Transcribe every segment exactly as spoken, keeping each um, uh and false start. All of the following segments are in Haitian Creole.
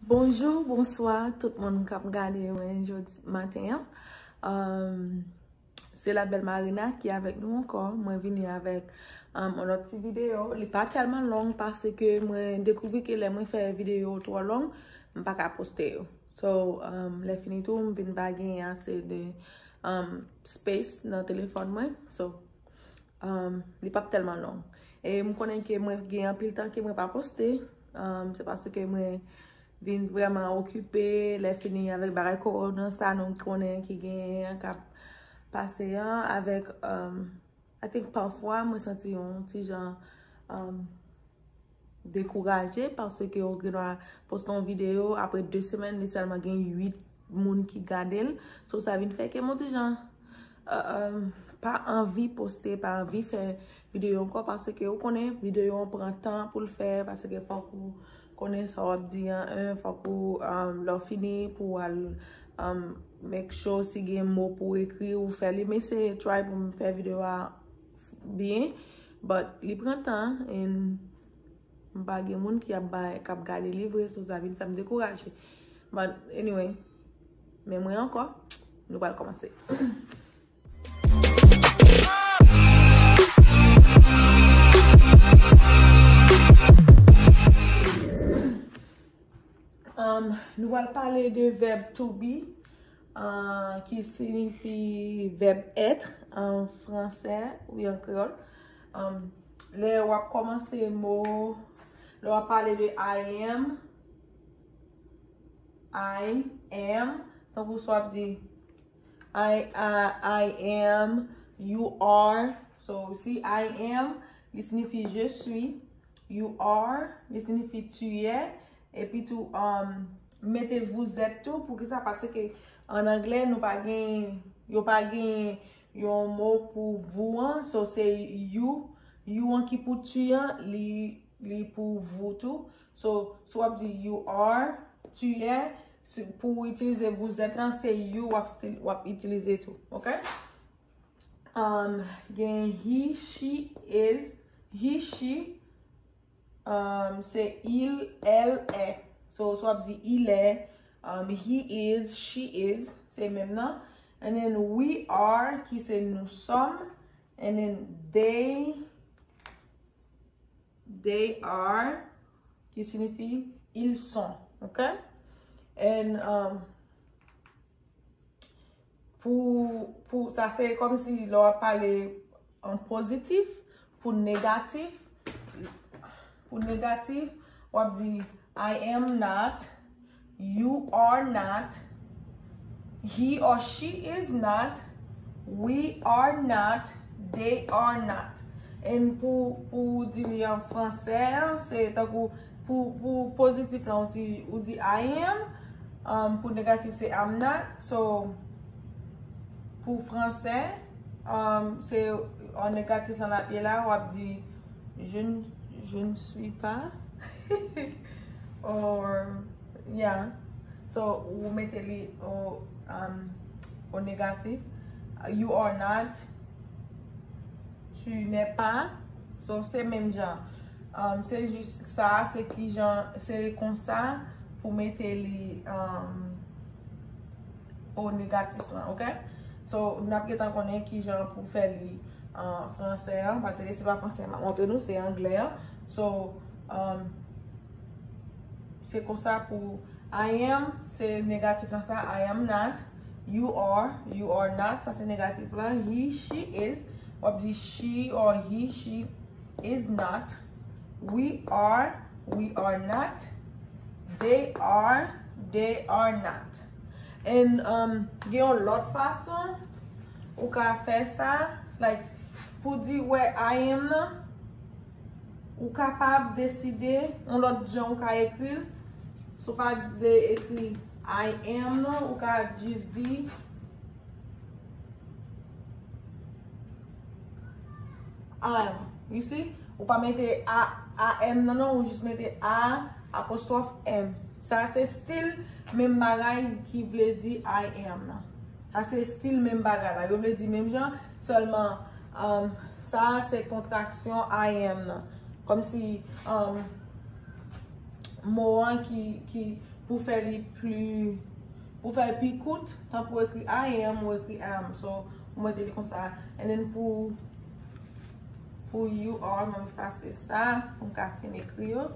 Bonjou, bonswa tout moun k ap gade mwen jodi maten an. Um, se la bèl Marina ki avèk nou ankò. Mwen vini avèk um, yon lòt ti videyo. Li pa tèlman long paske mwen dekouvri ke lè mwen fè videyo twò long, m pa ka poste yo. So, um, lè fini tou, m vin pa gen ase de um, space nan telefòn mwen. So, um, li p ap tèlman long. E m konnen ke mwen gen anpil tan ke mwen pa poste. Um, se paske mwen vin vrèman okipe, lè fini avèk bagay kowona sa nou konnen ki genyen an k ap pase an, avèk, um, I think pafwa mwen santi yon ti jan, um, dekouraje paske ou gen dwa poste yon videyo, apre de semèn, li sèlman gen uit moun ki gade l. So, sa vin fè ke mwen ti jan, uh, um, pa anvi poste, pa anvi fè videyo ankò, paske ou konnen videyo an pran tan pou l fè, paske fòk ou konnen sa w ap di an, en, fòk ou, um, lè w fini pou w al, um, make sure si gen mo pou w ekri, ou fè li. M eseye try pou m fè videyo a byen, but li pran tan, and m pa gen moun ki ap bay, k ap gade li vre, so sa vin fè m dekouraje. But anyway, men mwen ankò, nou pral kòmanse. Um, nou pral pale de vèb to be, uh, ki siyifi vèb être an fransè ou an kreyòl. Um, lè w ap kòmanse mo, lè w ap pale de I am, I am, tankou swa w ap di, I, I, I am, you are. So, si I am, li siyifi je suis. You are, li siyifi tu es. Epi tou, um, mete vous êtes tou. Poukisa? Paske an anglè, nou pa gen, yo pa gen yon mo pou vous an. So, se you, you an ki pou tu an, li, li pou vous tou. So, si w ap di you are, tu es, si, pou w itilize vous êtes lan, se you w ap still, w ap itilize tou, ok? Um, gen he, she, is, he, she, um, se il, elle, est. So, si w ap di il est, um, he is, she is, se menm nan. And then we are, ki se nous sommes. And then they, they are, ki siyifi ils sont, ok? And, um, pou, pou, sa se kòmsi lè w ap pale an pozitif, pou negatif, pou negatif, w ap di, I am not, you are not, he or she is not, we are not, they are not. And pou, pou di li an fransè, se tankou pou, pou pozitif lan, ou di, ou di I am, um, pou negatif se I'm not. So, pou fransè, um, se an negatif lan l ap ye la, w ap di, je ne, je ne suis pas. Or, yeah. So, ou mete li o, um, o negatif. You are not. Tu n'es pas. So, se menm jan. Um, se jis sa, se ki jan, se konsa pou mete li, um, o negatif lan, ok? So, n ap gentan konnen ki jan pou fè li an fransè an, paske se pa fransè m ap montre nou, se anglè an. So, um, se konsa pou I am, se negatif lan sa, I am not. You are, you are not, sa se negatif lan. He, she, is, w ap di she or he, she is not. We are, we are not. They are, they are not. And, um, gen yon lòt fason ou ka fè sa, like, pou di wè I am nan, ou kapab deside yon lòt jan ou ka ekri l. Si w pa vle ekri I am nan, ou ka jis di I am. You see? Ou pa mete A, A M nan, non, ou jis mete A apostwòf M. Sa se still menm bagay ki vle di I am nan. Sa se still menm bagay la. Yo vle di menm jan, sèlman, um, sa se kontraksyon I am nan. Kòmsi, um, mo an ki, ki pou fè li pli, pou fè l pi kout, tan pou ekri I am, ou ekri am. So, ou mete li konsa. And then pou, pou you are, mwen efase sa, pou m ka fin ekri yo.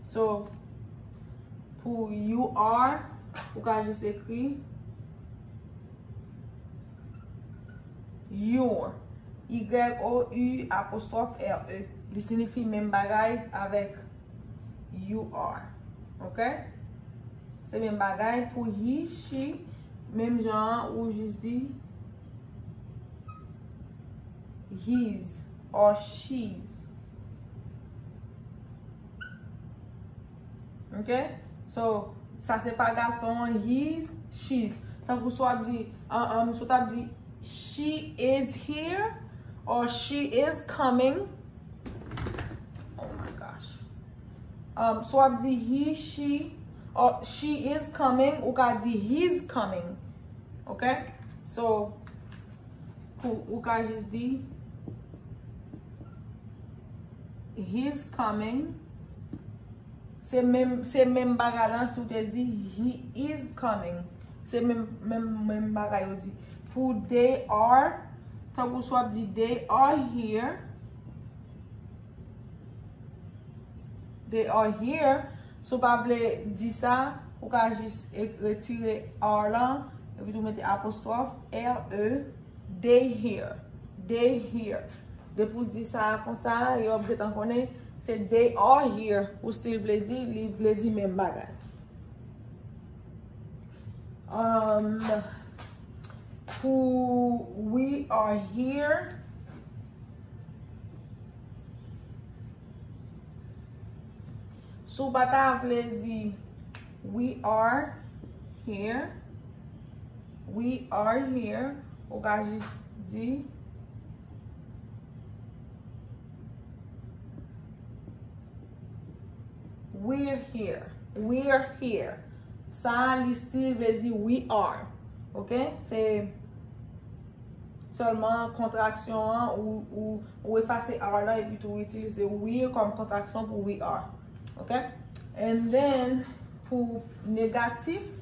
So, pou you are, ou ka jis ekri your. Y O U apostwòf R E. Li siyifi menm bagay avèk you are. Ok? Se menm bagay pou he, she, menm jan an, ou jis di his or she's. Ok? So, sa se pa gason an, his, she's. Tankou si w ap di, um, um, si w t ap di, she is here or she is coming. Oh my gosh. Um, si w ap di he, she, or she is coming, ou ka di he's coming. Ok? So, pou, ou ka jis di, he's coming. Se menm, se menm bagay lan si w te di he is coming. Se menm, menm, menm bagay yo di. Pou they are, tankou si w ap di they are here. They are here. Si w pa vle di sa, ou ka jis e-, retire are lan, epi tou mete apostwòf, R E, they here. They here. Depi w di sa konsa, yo ap gentan konnen se they are here. Ou still vle di, li vle di menm bagay. Um, pou we are here, si w pa ta vle di we are here, we are here, ou ka jis di we're here. We're here. Sa a, li still vle di we are. Ok? Se sèlman kontraksyon an, ou, ou, ou efase are lan epi tou ou itilize we're kòm kontraksyon pou we are. Ok? And then, pou negatif,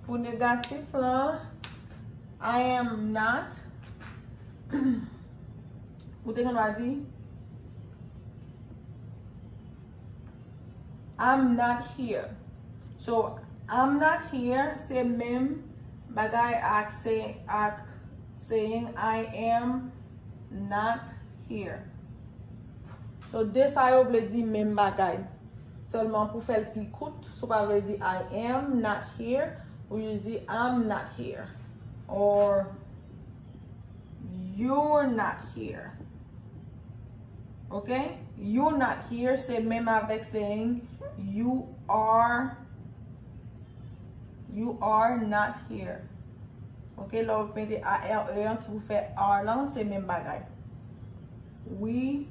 pou negatif lan, I am not. Ou te gen dwa di, I'm not here. So, I'm not here, se menm bagay ak se, ak saying I am not here. So, de sa yo vle di menm bagay. Sèlman pou fè l pi kout, si w pa vle di I am not here, ou jis di I'm not here. Or you're not here. Ok? You're not here se menm avèk saying you are, you are not here. Ok? Lè w mete A R E an ki pou fè are lan, se menm bagay. We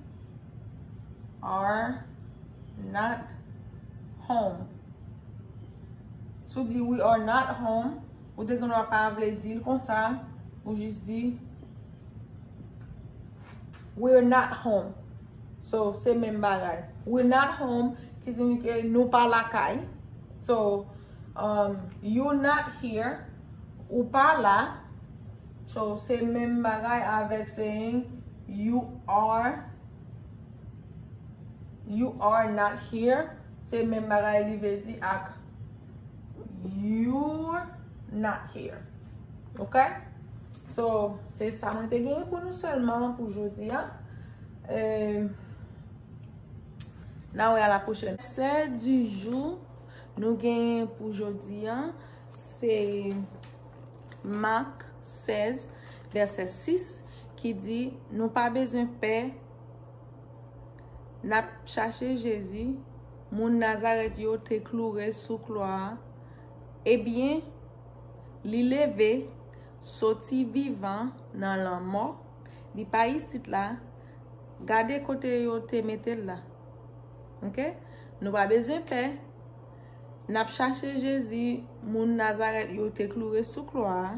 are not home. Si w di we are not home, ou te gen dwa pa vle di l konsa, ou jis di we're not home. So, se menm bagay. We're not home, ki signifye nou pa lakay. So, um, you're not here, ou pa la. So, se menm bagay avèk saying you are, you are not here. Se menm bagay li vle di ak you're not here. Ok? So, se sa mwen te genyen pou nou sèlman pou jodi a. Eh, n a wè a la pwochèn. Sè di jou nou genyen pou jodi a, se Mak sèz, vèsè sis, ki di, nou pa bezwen pè, n ap chache Jezi, moun Nazarèt yo te kloure sou kwa a. Ebyen, li leve, soti vivan nan lanmò, li pa isit la, gade kote yo te mete l la. Ok? Nou pa bezwen pè. N ap chache Jezi, moun Nazarèt yo te kloure sou kwa a.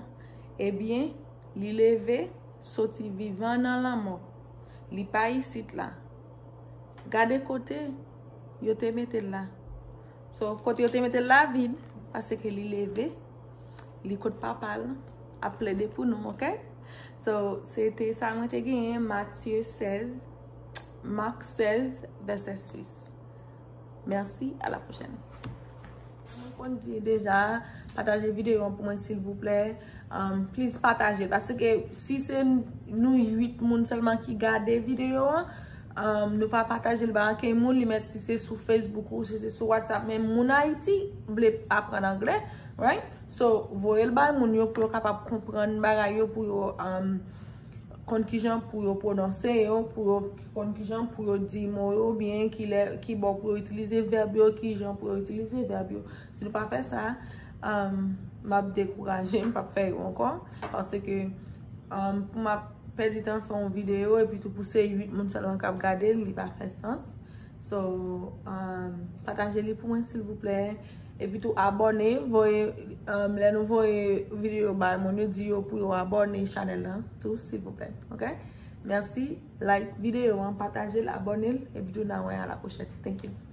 Ebyen, li leve, soti vivan nan lanmò. Li pa isit la. Gade kote yo te mete l la. So, kote yo te mete l la vid, paske li leve, li kot papa l, ap plede pou nou, ok? So, se te sa mwen te genyen, Matye sèz, Mak sèz, vèsè sis. Mèsi, a la pwochèn. Mwen konn di deja, pataje videyo an pou mwen, silvouplè. Um, please pataje l. Paske si se nou uit moun sèlman ki gade videyo an, um, nou pa pataje l ba ankenn moun, li mèt si se sou Facebook ou si se sou WhatsApp, men moun Ayiti vle aprann anglè, right? So, voye l bay moun yo pou yo kapab konprann bagay yo, pou yo um, konn kijan pou yo pwononse yo, pou yo konn kijan pou yo di mo yo byen, ki lè, ki bò pou yo itilize vèb yo, kijan pou yo itilize vèb yo. Si nou pa fè sa, um, m ap dekouraje, m p ap fè yo ankò. Paske um, pou m ap pèdi tan fè yon videyo, epi tou pou se uit moun sèlman k ap gade l, li pa fè sans. So, um, pataje li pou mwen, silvouplè. Epi tou, abòne, voye, um, lè nou voye videyo bay moun yo, di yo pou yo abòne chanèl lan tou, silvouplè. Ok? Mèsi. Like videyo an, pataje l, abòne l, epi tou, n a wè a la pwochèn. Thank you.